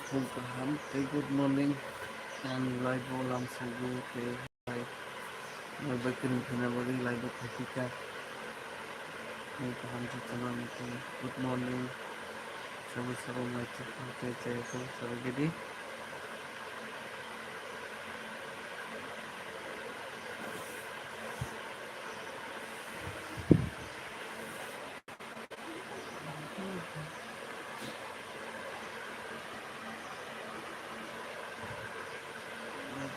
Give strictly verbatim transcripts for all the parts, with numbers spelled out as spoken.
Phung kaham tei good morning. Ang live o lamsogo tei hai. Live bai kwrwng khwna bagwi live o phaikha. Phung kaham jotono nini good morning. Sabo sabo mai chai chai sabo sabo gidi.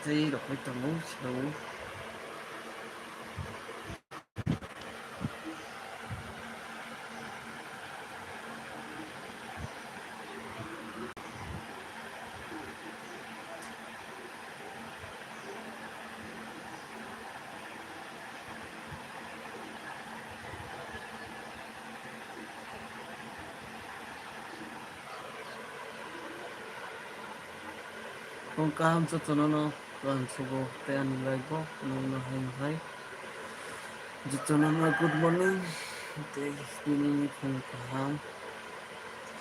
Tei rok bai tongo, sabo. Phung kaham jotono no kaham sugo tei ani live o nokno hai hai jotono no good morning tei tini ni phung kaham.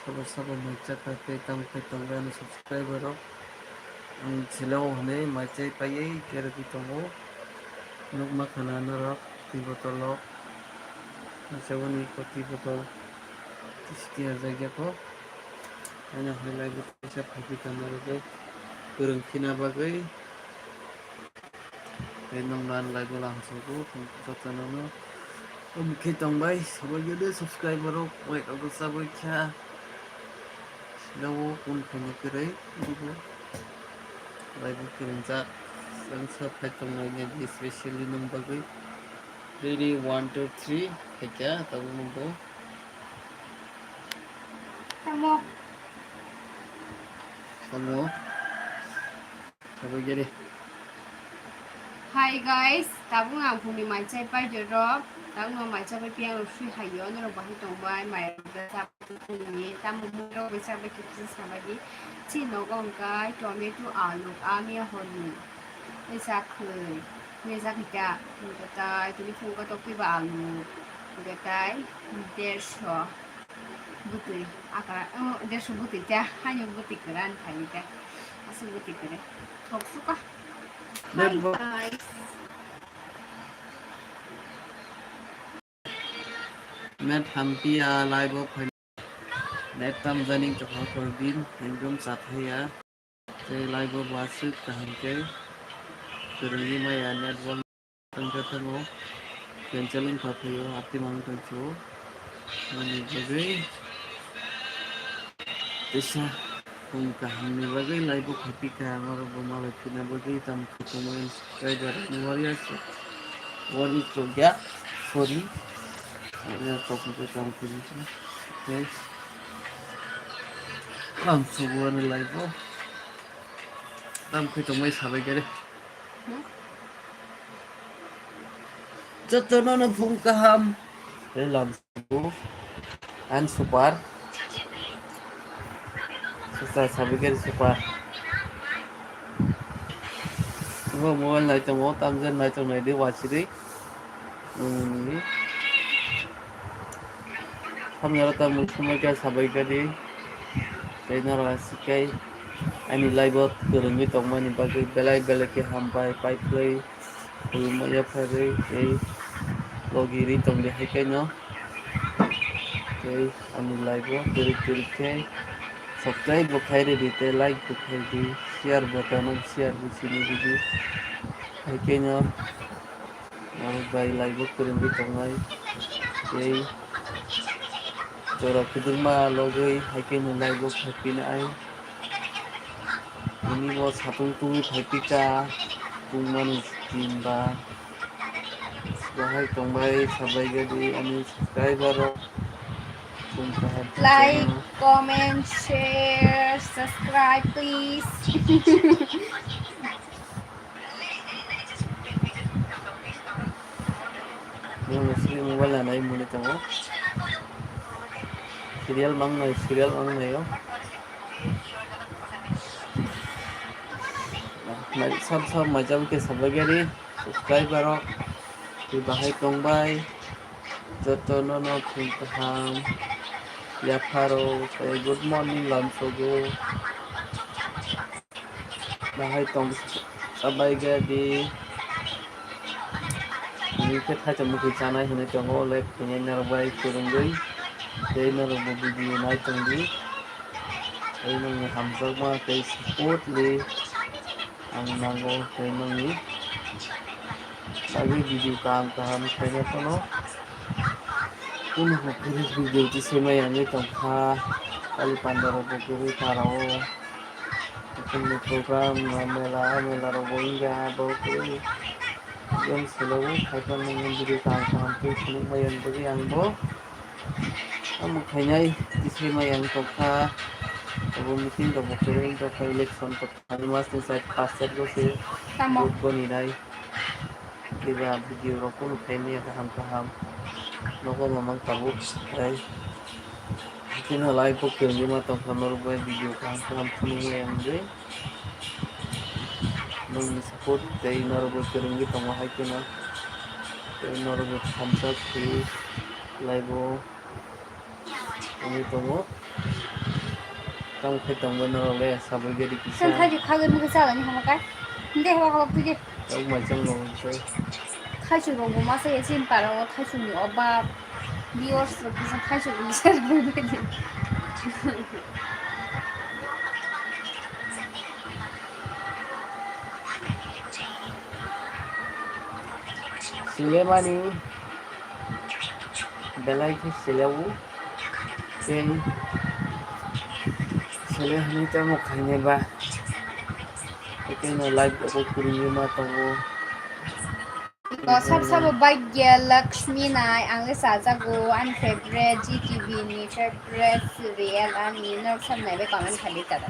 Sabo sabo mai chakha tei tamo khe tongo ani subscriber rok. Ang silo hwnwi mai chai paiwi kerogwi tongo. Nukma khana norok twi botolo. Asaboni koti botol. Tisi tiyajak ya kho. Haino hai live o kaisa phaikha norok kwrwng khina bagwi. Tei nokno ani live o lamsogo, jotono no. Omo khe tongbai, sabai gede subscriber rok, wait rok chabwi kha. Silo kun khaini kwrwi, live o kwrwngjak. Ang sa phai tongnai, especially nung bagwi. Ready, one, two, three, khaikha, tabuk nungbo. Tamo. Tamo. Hi guys, tabuk ang phungni mai chai pai jorok, tabuk no mai chai pai piya rok sui hayo, norok bahai tongbai, mai rok da chap ni, tamo mui rok bai chai pai kisa sabai di, chini nogo hwnkhe tomato, alu, amia hori, tei chakhwlwi, tei chakhwlwi ta, hwnkhe tai tini phungo tokti ba alu, hwnkhe tai dersho. Bwtwi akara, oh, dersho bwtwi ta, haino bwtwi kwran khaini ta. Aswk bwtwi kwrwi. Thok suka. Hi, guys. Net hampiya live o phai. Net tamjani chokha korbin, ekdom chathaya. Tei live o bo aswk kaham khe kwrwngwi maya network tangkha thango cancel wngkha phaio atwi mangwng tongphio. Ani bagwi teisa khum kahamni bagwi live o khaipikha norok bo malai phina bagwi tamo khe tongmani subscriber ni warriors warriors rok ya sorry. Area tongphio tamo khe tei lamsogo ani live o. Tam khe tongmani sabai khe. Jotono no phung kaham. Tei lamsogo. Ang super. Sisa sabai khe super. Bo mobile nai tongo, tamjani nai tong nai di wasiri. Hmm. Hamya rok tamo sumai khe sabai kha di. Tei norok aswk khe ani live o kwrwngwi tongmani bagwi belai belai khe hambai pai phlwi khulumya phairwi tei logi ri tongdi hai khe no. Tei ani live o kwrwi kwrwi khe subscribe bo khai ridi tei like bo khai di share button o share bo sini ridi hai khe no. Norok bai live o kwrwngwi tongnai tei jora kwdwkma logwi hai khe nwng live o khaiphinai. Tini bo satung tungwi phaipikha tungmani din ba. Bahai tongbai sabai gadi ani subscriber rok. Like, comment, share, subscribe, please. Nung sri mobile nanai muni tongo. Serial mang nai, serial mang nai o. Nai sab sab majam ke sabai gari subscriber rok. Twi bahai tongbai. Jotono no phung kaham. Yapharo tei good morning lamsogo. Hai tong sabai ga di. Ini khe thaisa mukhui chanai hinwi tongo, like khainai norok bai kwrwngwi. Tei norok bo video nai tong di. Tei nokni hamjakma tei sportly ang nango tei nokni bagwi video kaham kaham khaina phano. Kunu bo kwrwi video tisai maya wngwi tongkha, kali panda rok bo kwrwi tarao. Kunu program mela mela rok bo wngya, bo kwrwi game selawi khaikha, nini video kaham kaham tei phunuk maya wngwi ang bo. Amo khainai tisai maya wng tongkha, abo meeting rok bo kwrwi wng tongkha, election tongkha, ani mas ni side pass side bo se Tamo. Vote bo ninai. Keba video rok kunu khaimaya kaham kaham. Nogo mamang tabuk, ai. Kino live bo kwrwngwi ma tongkha norok bai video kaham kaham phunukmaya wngwi. Nokni support tei norok bai kwrwngwi tongo hai kheno. Tei norok bo thamsa khe live o. Wngwi tongo. Tamo khe tongbai norok le sabai gari kisa. Sen thaijwk khagwi mukhe chalani hamo kai. Hinde haba haba phuidi. Tok mai chang no hwnkhe. Thaijwk rok bo masa ya sin para o thaijwk ni obab. Viewers rok kisa thaijwk ni ser bai bai di. Silemani. Belai khe sele o. Tei sele hwnwi tamo khainai ba. Tei no live rok kwrwngwi ma tongo. Sab sabo Bhagya Lakshmi nai, ang le sajago, ani favorite G T V ni favorite serial, ani norok sab nai bai comment khaidi tada.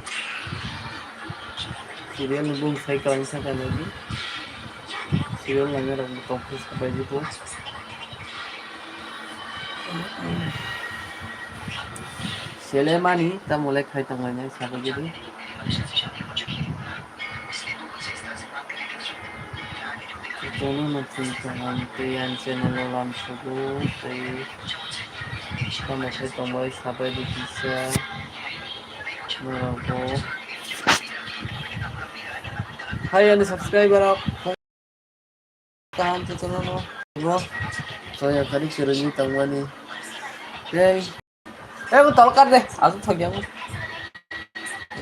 Serial ni bung sai kwlangsa kha nai di. Serial naina rok bo tong khe sabai di bo. Selemani tamo le khai tong lainai sabai di. Chwngno no chwng kaham tei ani channel o lam sugo tei tamo khe tongbai sabai di kisa norok bo. Hai ani subscriber rok. Kaham khe chwngno no. Bo. Soya kari kwrwngwi tongmani. Tei. Eh, bo tolkar de. Aswk thok yang.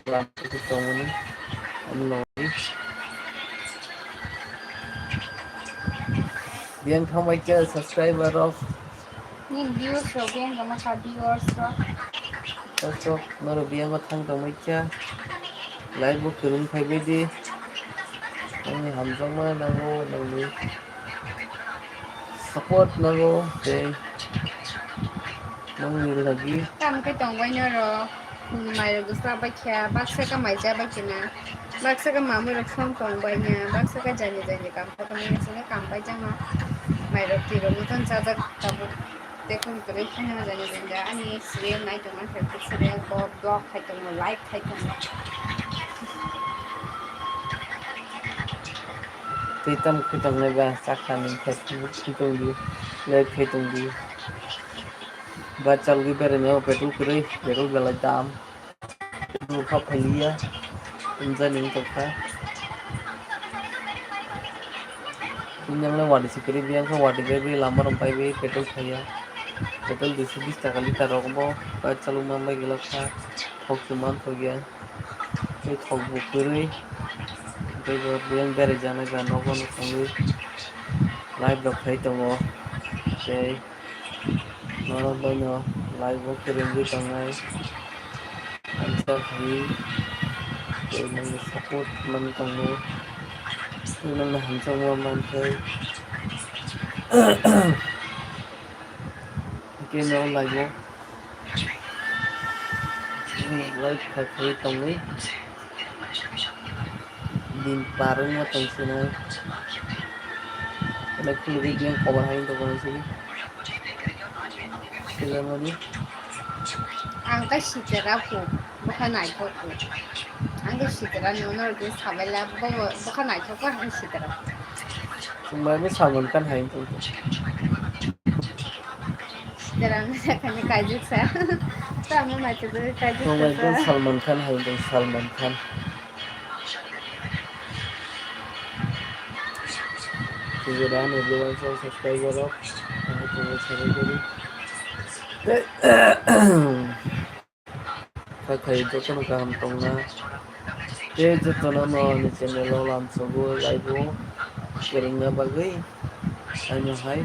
Tongmani. Ani logwi. Biyang thangbai khe subscriber rok. Ni viewers rok biyang tongma kha, viewers rok. Rok rok norok biyang bo thang tongbai kha. Live bo kwrwng phaibai di. Nokni hamjakma nango, nokni support nango, tei nokni logi. Tamo khe tongbai norok, mairok bwsa bai kha, baksa khe mai cha bai khe na, baksa khe mamui rok song tong bai na, baksa khe jani jani kam kha tongmani sini kam bai jama, mairok twi rok nokon chajak tabuk. Tei kung kwrwi phano jani jani ani serial nai tongma khe serial bo vlog khai tongo, live khai tongo. Tei tamo khe tongnai ba chakha ni khe tong di, live khai tong di. Ba chalgwi berai nai o petrol kwrwi, petrol belai dam. Nokha phailiya, wngjaknai wngkha. Wngjaknai wadi se kwrwi, biyang khe wadi bai bai lama rok bai bai petrol phaiya. Petrol duiso bis taka litre rok bo bike chalokma bai glak kha, thok se manthokya. Tei thok bo kwrwi, tei bo biyang berai jaknai ba nogo no thangwi live rok khai tongo. Tei. Norok bai no live o kwrwngwi tongnai. Hamsa khaui tei nokni support manwi tongo. Tei nokni hamjakma manthai. Hwnkhe no live o live khai khai tongwi. Din par wngma tong sinai. Ene khulugwi biyang kobo hai wngtong sini. Silamani. Ang khe sitera phu, bokha naithok phu. Ang khe sitera ni uno rok sabaila bobo bokha naithok khe ang sitera phu. Chwng bai Salman Khan hai wngtong. Sitera ni kani kaijuk sa. Tamo naithok kaijuk sa. Chwng bai Salman Khan hai wngtong, Salman Khan. Video da ani vlog ang subscribe rok ang tongwi sabai kori. Kha khai jotono kaham tongna. Tei jotono no ani channel o lamsogo laibo kwrwngna bagwi. Ano hai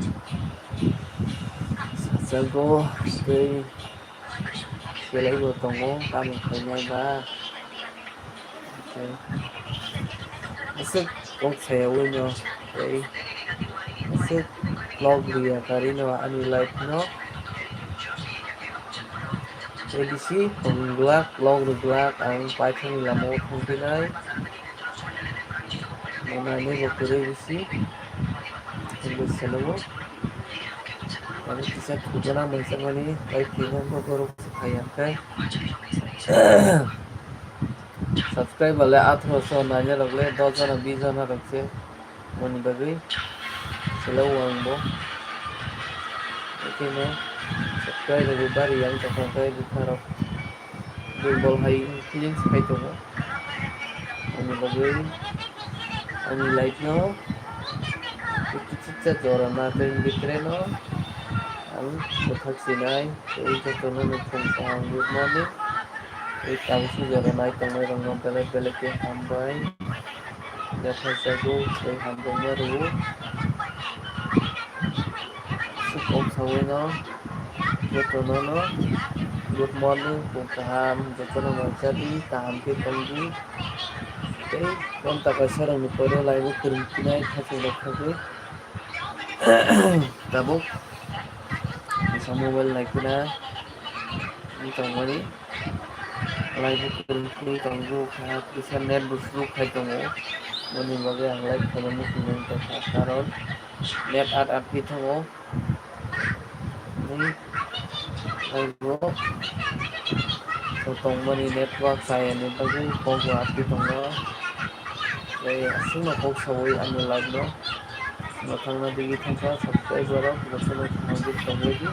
sachago tei belaibo tongo tamni khainai ba. Aswk kok sayawi no tei aswk vlog liya karino ani life no. Tei bisi tongglak vlog rwglak ang paithakni lamao thangphinai. Mwnai ni bo kwrwi bisi. English channel o. Ani kisa thujana mangjakmani tei kisa borok se phai ya khe. Subscriber le atharoso naina rok le dos jona bis jona rok se moni bagwi selo ang bo. Ekeno subscriber bo bari yang tongkha tei bwkha rok. Durbol hai feelings khai tongo. Ani bagwi ani life no kichiksa jora na tei bitre no ang bwthak sinai tei jotono no phung kaham good morning. Tei tabukhe jora nai tongnai rok no belai belai khe hambai. Yapharjago tei hamjakma rwo. Aswk kok sawi no jotono no good morning, phung kaham, jotono manjadi, kaham khe tongdi. Tei ghonta kaisa rokni pore laibo kwrwng phinai khachuk rok thangwi tabuk kisa mobile naikhwna wng tongmani. Live bo kwrwng kwrwng tongo, kisa net bo slow khai tongo, boni bagwi ang live khaimani hinwi tongkha, karon net at at khe thango. Tei live bo tongmani network chayani bagwi kok bo at khe tongo. Tei aswkno kok sawi ani live no mwthangna digwi thangkha, subscriber rok jotono kaham khe tongwi di.